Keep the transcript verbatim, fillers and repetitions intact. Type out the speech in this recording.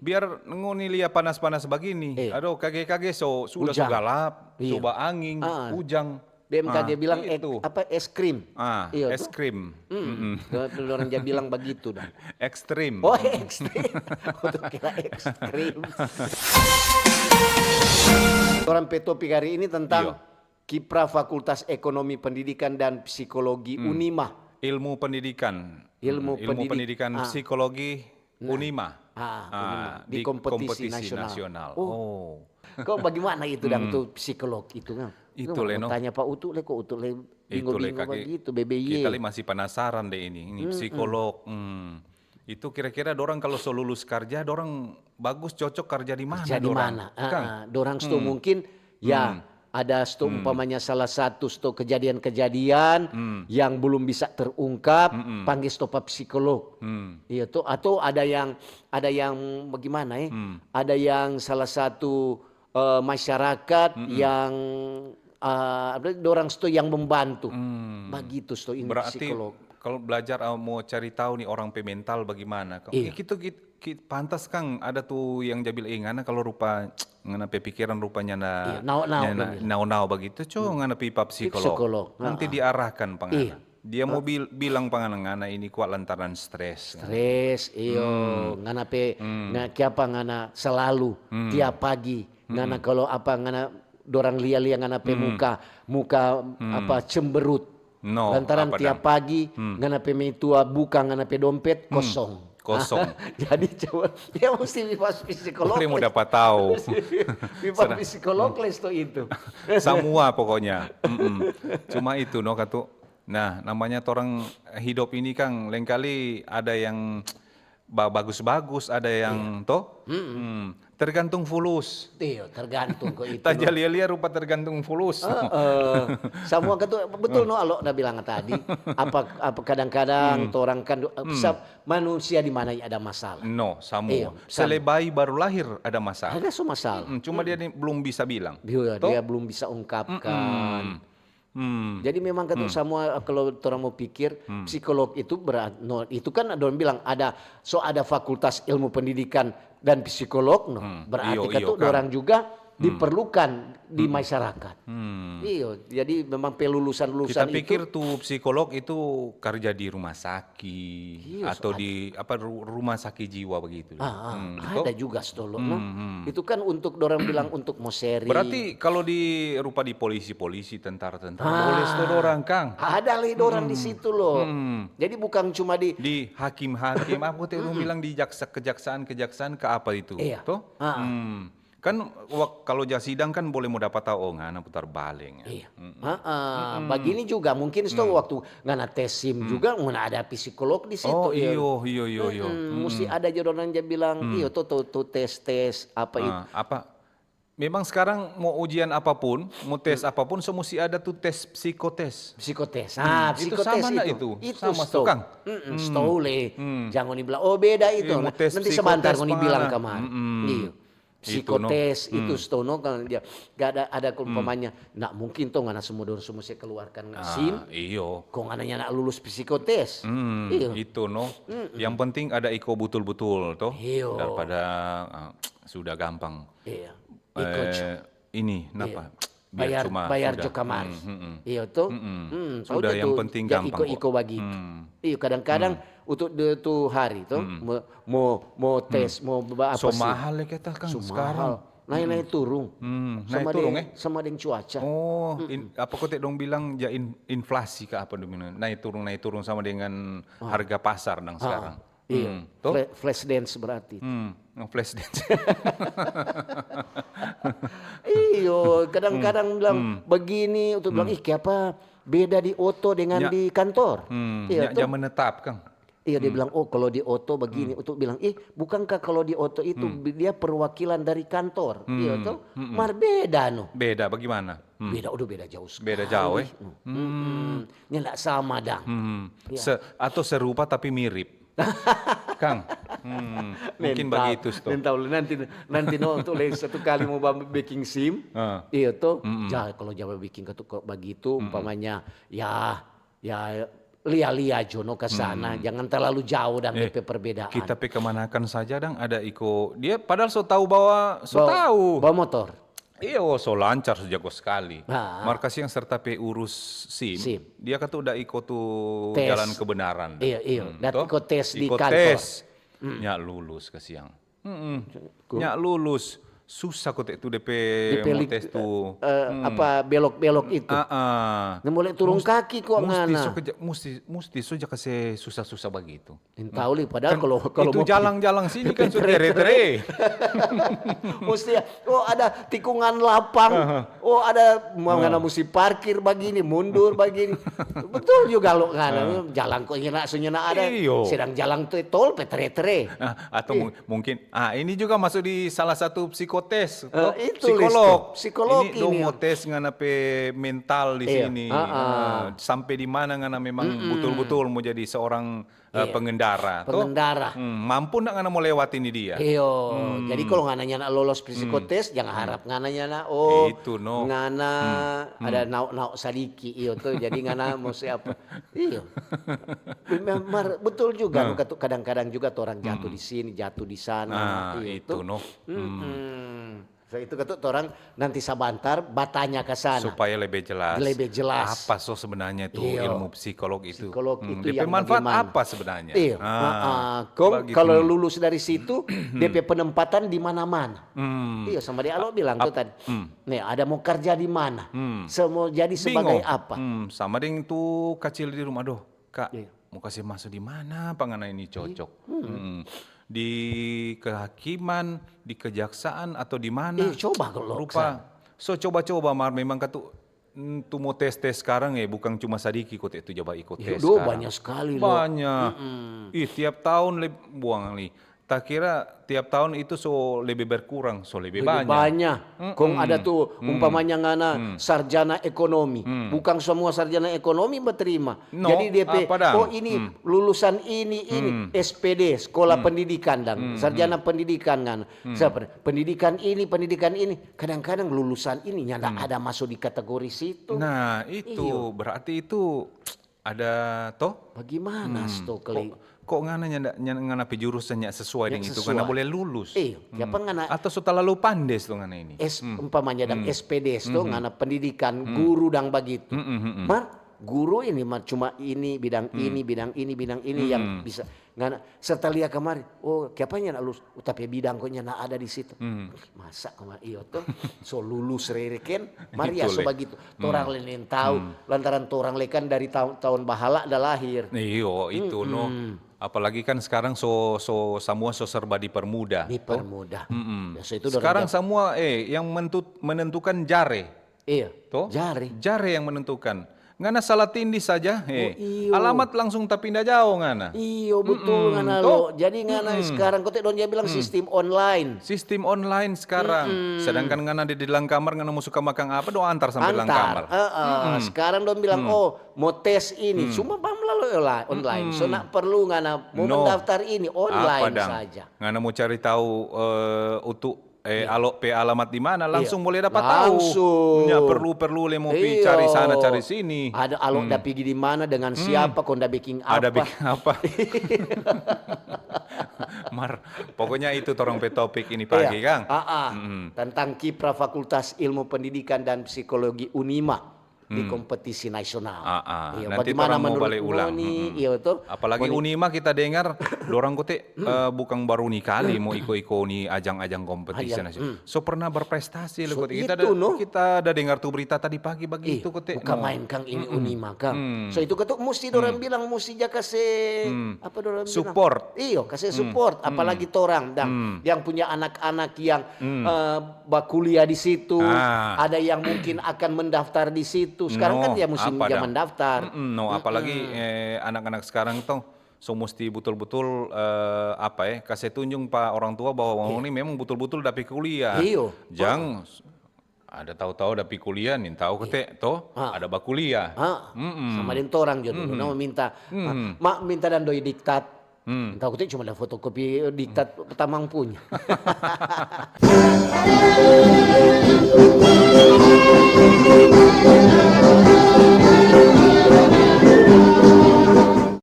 Biar ngoni lia panas-panas bagini. Eh. Aduh, kage-kage so, sudah so galap, so baanging, ujang. B M K G bilang ek-, apa, es krim. Ah, es krim. Itu. Mm-mm. Dor-, dorang ja bilang bagitu dong. Ekstrim. Oh, ekstrim. Aku kira es krim. Orang pe topik hari ini tentang kiprah Fakultas Ekonomi Pendidikan dan Psikologi Unima. Ilmu pendidikan. Ilmu pendidik-, pendidikan psikologi Unima. Ah, Unima. Di kompetisi nasional. Oh. Kok bagaimana itu dang tu psikolog itu kan? Itu le, no. Tanya pa Utu le, kok Utu le bingo-bingo bagitu, bebe ye. Kita le masih penasaran deh ini, ini psikolog. Hmm. Itu kira-kira dorang kalau so lulus karja, dorang bagus cocok karja di mana dorang? Kerja di mana? Ah, dorang sto mungkin ya ada sto umpamanya salah satu sto kejadian-kejadian yang belum bisa terungkap, pangge sto pa psikolog. Iya to, atau ada yang, ada yang bagaimana eh? Ada yang salah satu, eh, masyarakat yang, eh, apa, dorang sto yang membantu. Bagitu sto ini psikolog. Berarti kalau belajar, eh, mau cari tahu nih orang pe mental bagaimana. Iya. Eh, gitu, gitu, pantas kang ada tu yang ja bilang, eh, ngana kalau rupa, ngana pe pikiran rupa nyanda, nao-nao bagitu, co ngana pi pa psikolog. Nanti diarahkan pa ngana. Dia mo bil-, bilang pa ngana, ngana ini kuat lantaran stres. Stres, iyo. Ngana pe, nga-, kiapa ngana selalu tiap pagi. Ngana kalau apa ngana dorang lia-lia ngana pe muka, muka apa cemberut. No, lantaran tiap pagi ngana pe meitua buka ngana pe dompet kosong. Kosong. Jadi coba, dia musti pi pa psikolog. Boleh mo dapa tau. Pi pa psikolog les to itu. Samua pokoknya. Mm-mm. Cuma itu no katu. Nah, namanya torang hidup ini kang lengkali ada yang ba-, bagus-bagus, ada yang to. Mm-mm. Tergantung fulus. Iyo, tergantung ko itu. Taja lia-lia rupa tergantung fulus. Heeh. Samua katu, betul no, Alo da bilang tadi. Apa, apa kadang-kadang torang kan, eh, sa-, manusia di mana ada masalah. No, samua. Iyo, sama. Selebai baru lahir ada masalah. Ada so masalah. Mm, cuma dia ni belum bisa bilang. Dia, dia belum bisa ungkapkan. Mm-mm. Jadi memang katu samua, kalau torang mo pikir, psikolog itu berat, no, itu kan dorang bilang ada, so ada Fakultas Ilmu Pendidikan dan Psikolog, no, berarti iyo, katu iyo, dorang juga diperlukan di masyarakat. Iyo, jadi memang pe lulusan-lulusan itu. Kita pikir tu psikolog itu karja di rumah sakit. Iyo, atau so di, apa, ru-, rumah sakit jiwa begitu. Ah, ah, ada juga stolo, no? Itu kan untuk dorang bilang untuk mo sharing. Berarti kalau di rupa di polisi-polisi, tentara-tentara, boleh sto dorang, kang. Ada lei dorang di situ, lo. Jadi bukan cuma di hakim-hakim, apa tu dong bilang di jaksa, kejaksaan-kejaksaan ke apa itu? Iya. To? Ah, ah. Kan wak-, kalau ja sidang kan boleh mo dapa tau, oh, ngana putar baleng. Iya. Heeh. Bagini juga mungkin sto waktu ngana tes sim juga ngana ada psikolog di situ. Oh, iyo, iyo, iyo, iyo. Musti ada jo dorang ja bilang, iyo, to, to, to tes, tes apa itu. Ah, apa? Memang sekarang mo ujian apapun, mo tes apapun, so musti ada tu tes psikotes. Psikotes. Ah, itu psikotes sama nda itu. Itu sama sto. Kang? Sto le. Jangan ngoni bilang, oh, beda itu. Iya, mo tes psikotes. Nanti sebentar ngoni bilang kamari. Iyo. Psikotes itu, no. Itu sto no kan dia gak ada, ada umpamanya. Nggak mungkin to ngana semua dorang semua saya keluarkan sim. Iyo. Kong ngana nyanda lulus psikotes. Iyo. Itu no. Yang penting ada iko butul-butul to. Iyo. Daripada, ah, sudah gampang. Iya. Iko, eh, ini napa? Bayar, bayar jo kamari. Iyo to. Sudah, yang penting gampang. Iko-iko bagitu. Iyo, kadang-kadang untuk de-, tu hari to, mo, mo, mo tes, mo ba-, apa sih? So mahal ya kita kan sekarang. Naik-naik turung. Naik turung, eh? Sama deng cuaca. Oh, apa kote dong bilang ja in-, inflasi ka apa dong bilang? Naik turung, naik turung sama dengan harga pasar dang sekarang. Iya, to? Fla-, flash dance berarti. Hmm, oh, flash dance. Iyo, kadang-kadang bilang begini, untuk bilang, "Ih, kiapa beda di oto dengan di kantor?" Iya, to? Menetap, Kang. Iya, dia bilang, "Oh, kalau di oto begini." Untuk bilang, "Ih, bukankah kalau di oto itu bi-, dia perwakilan dari kantor?" Iya, to? Mar beda, no. Beda, bagaimana? Beda, udah beda jauh sekali. Beda jauh, eh? Ini nggak sama, dang. Iya. Se-, atau serupa tapi mirip. Kang, mungkin bagitu, sto. Nanti, nanti no, untuk lagi satu kali mau ba-, beking sim, iya to, ja, kalau ja beking katu-, kok bagitu, umpamanya, ya, ya, lia-lia jo no ka sana, Hmm. jangan terlalu jauh dang Eh, depe perbedaan. Kita pe kamanakan saja dang ada iko. Dia padahal so tahu bahwa so Bawa- tahu. Bawa motor. Iyo, so lancar, so jago sekali. Ah. Mar kasiang serta pe urus SIM, SIM. Dia katu da iko tu Tes. jalan kebenaran. Iyo, iyo. Hmm, Dat to? iko tes di Iko kantor. Tes. Nya lulus kasiang. Mm-mm. Nya lulus. Susah kote tu depe Depe mo lik- tes tu. Eh, apa belok-belok itu. Ah, ah. Nah, mulai turun Mus- kaki kok musti ngana. so keja-, musti, musti so ja kase susah-susah bagitu. Entah li, padahal Kan kalau kalau itu mau jalang-jalang sini kan so tere-tere. tere-tere. Mesti ya, oh ada tikungan lapang, oh ada mau ngana mesti parkir bagini, mundur bagini. Betul juga lo ngana, jalang kok nyena so nyena ada, Iyo. sedang jalang tu tol pe tere-tere. Nah, atau mung- mungkin ah ini juga masuk di salah satu psikotes, toh? Eh, itu, Listo. Psikolog. Psikolog Ini dong ini. Mau tes ngana pe mental di Iya, sini. ah, ah. Ah, sampai di mana ngana memang betul-betul mau jadi seorang eh, Iya. Pengendara, toh? Pengendara. Hmm, mampu ndak ngana mau lewat ini dia? Iyo, jadi kalau ngana nyana lolos psikotes, jangan harap ngana nyana oh Itu, no. ngana ada naok-naok sadiki iyo tuh. Jadi ngana mau siapa? Iyo. Memang mar- betul juga no, katu- kadang-kadang juga tuh orang jatuh di sini, jatuh di sana. Nah, Iyo itu, tuh. No. Mm-mm. So itu katu orang nanti sabantar batanya ke sana. Supaya lebih jelas. Lebih jelas. Apa so sebenarnya itu Iyo. Ilmu psikolog itu? Psikolog Hmm, itu dia yang pe manfaat bagaimana? Apa sebenarnya? Iyo, Ah, ah, ah. Kong begitu. Kalau lulus dari situ, dia pe penempatan di mana-mana. Hmm. Iyo, sama dia lo bilang tuh tadi. Nih, ada mau kerja di mana? Hmm. So, mau jadi sebagai Bingung. Apa? Hmm, sama deng tu kacil di rumah, doh, Kak, Iya. Mau kase maso di mana pa ngana ini cocok? Hmm. Di kehakiman, di kejaksaan, atau di mana? Iya, coba kalau Rupa. So coba-coba, mar memang katu mm, tu mo tes-tes sekarang eh, bukan cuma sadiki kote tu jaba iko Iya, tes do, sekarang. Banyak sekali lo. Banyak. Ih, tiap tahun leb- buang li. Takira tiap tahun itu so lebih berkurang, so lebih, Lebih banyak. Banyak. Kong ada tu umpamanya ngana sarjana ekonomi. Bukan semua sarjana ekonomi berterima. No, Jadi dia pe, apa dang? Oh ini lulusan ini, ini S P D, sekolah pendidikan dang. Sarjana pendidikan ngana. Siapa? Pendidikan ini, pendidikan ini. Kadang-kadang lulusan ini nyanda ada masuk di kategori situ. Nah, itu berarti itu ada toh? Bagaimana sto kali? Kok, kok ngana nyanda, nyanda ngana pe jurusan nya sesuai dengan itu Sesuai. Ngana boleh lulus? Iyo, kiapa ngana Atau so talalu pande tu ngana ini? S, umpamanya dang S P D sto, ngana pendidikan guru dang bagitu. Mar, guru ini mar cuma ini, bidang ini, bidang ini, bidang ini yang bisa. Ngana serta lia kamari, oh, kiapa nyanda lulus? Oh, tapi bidang kok nyanda ada di situ. Masa kamari iyo to? So lulus rereken, mar ya so bagitu. Torang le nintau, lantaran torang le kan dari tahun, tahun bahala da lahir. Iyo, itu no. Apalagi kan sekarang so so semua so serba dipermudah. Dipermudah. Ya, so itu dorang Sekarang semua eh yang mentu- menentukan jare. Iya. Toh? Jare. Jare yang menentukan. Ngana salah tindih saja, eh. Oh, iyo. Alamat langsung tapinda jao ngana. Iyo betul ngana lo. Jadi ngana sekarang kote dong dia bilang sistem online. Sistem online sekarang. Sedangkan ngana di, di dalam kamar ngana mau suka makan apa, dong antar sampai dalam Antar. kamar. Eh, eh, sekarang dong bilang oh mau tes ini, cuma bang melalui ola- online. So nak perlu ngana mau No. Mendaftar ini online Apa dang? Saja. Ngana mau cari tahu eh, untuk eh alo pe alamat di mana, langsung boleh dapat Langsung. tahu. Nggak perlu perlu le mau pi Iyo. Cari sana cari sini. Ada alo da pigi di mana dengan siapa, kong da biking apa? Ada bikin apa? Mar, pokoknya itu torang pe topik ini pagi, Iya. Kang. Ah, ah. Tentang kiprah Fakultas Ilmu Pendidikan dan Psikologi Unima di kompetisi nasional. Ah, ah. Iya, Nanti bagaimana torang mau menurut bale ulang. Moni? Iya betul. Apalagi Moni. Unima kita dengar, dorang kote eh, bukan baru ni kali mau iko-iko ni ajang-ajang kompetisi Ajang, nasional. So pernah berprestasi lo So, kote. Kita itu, ada, no. kita ada dengar tu berita tadi pagi Ih, begitu kote. bukan No. Main kang ini Unima kang. So itu ketuk musti dorang bilang musti ja kase apa dorang bilang? Support. Iyo, kase support. Apalagi torang dang yang punya anak-anak yang eh, bakuliah di situ, Ah. Ada yang mungkin akan mendaftar di situ. Sekarang No, kan dia musim apa dia dang? Mendaftar. Mm-mm, no, apalagi eh, anak-anak sekarang tuh so musti betul-betul eh, apa ya, kasih tunjung pa orang tua bahwa orang ini memang betul-betul dapat kuliah. Iyo. Jang ada tahu-tahu dapat kuliah nih, tahu kete toh Ah. Ada bakuliah. Ah, sama deng torang jo dulu, no, minta, ah, mak minta dan doi diktat. Tahu kete cuma ada fotokopi diktat tamang punya.